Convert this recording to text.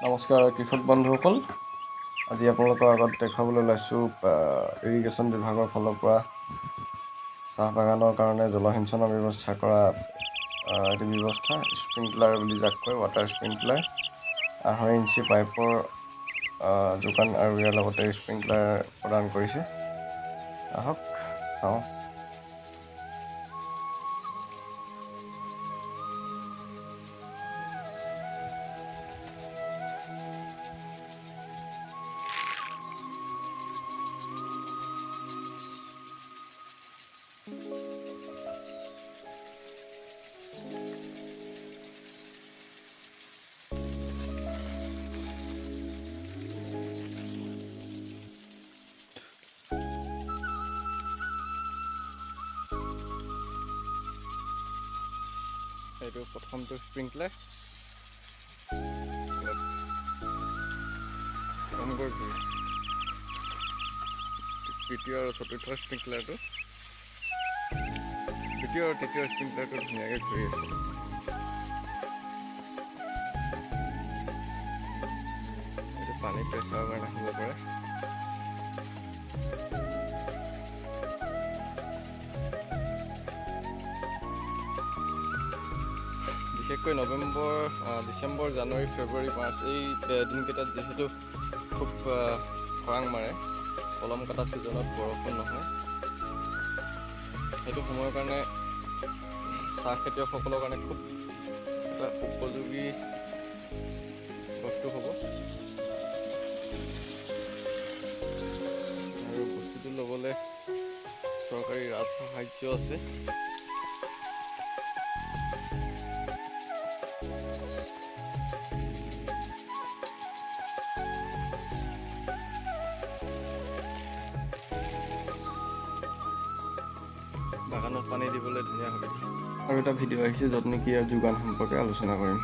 নমস্কাৰ কৃষক বন্ধুসকল, আজি আপোনালোকৰ আগত দেখুৱাবলৈ ওলাইছোঁ ইৰিগেশ্যন বিভাগৰ ফালৰ পৰা চাহ বাগানৰ কাৰণে জলসিঞ্চনৰ ব্যৱস্থা কৰা এটি ব্যৱস্থা, স্প্ৰিংকলাৰ বুলি যাক কয়, ৱাটাৰ স্প্ৰিংকলাৰ। 2.5 ইঞ্চি পাইপৰ যোগান আৰু ইয়াৰ লগতে স্প্ৰিংকলাৰ প্ৰদান কৰিছে। আহক চাওঁ। এইটো প্ৰথমটো স্প্ৰিংকলাৰ, অলপ কমকৈ ঘূৰি। দ্বিতীয় আৰু চতুৰ্থ স্প্ৰিংকলাৰটো, দ্বিতীয় আৰু তৃতীয় স্প্ৰিংকলাৰটো ধুনীয়াকৈ ঘূৰি আছে। এইটো পানী প্ৰেছাৰৰ কাৰণে হ'ব পাৰে। বিশেষকৈ নৱেম্বৰ, ডিচেম্বৰ, জানুৱাৰী, ফেব্ৰুৱাৰী, মাৰ্চ এই দিনকেইটাত যিহেতু খুব খৰাং মাৰে, কলম কটা ছিজনত বৰষুণ নহয়, সেইটো সময়ৰ কাৰণে চাহ খেতিয়কসকলৰ কাৰণে খুব এটা উপযোগী বস্তু হ'ব। আৰু বস্তুটো ল'বলৈ চৰকাৰী ৰাজ সাহাৰ্য আছে। বাগানত পানী দিবলৈ ধুনীয়া সুবিধা। আৰু এটা ভিডিঅ' আহিছে, য'ত নেকি ইয়াৰ যোগান সম্পৰ্কে আলোচনা কৰিম।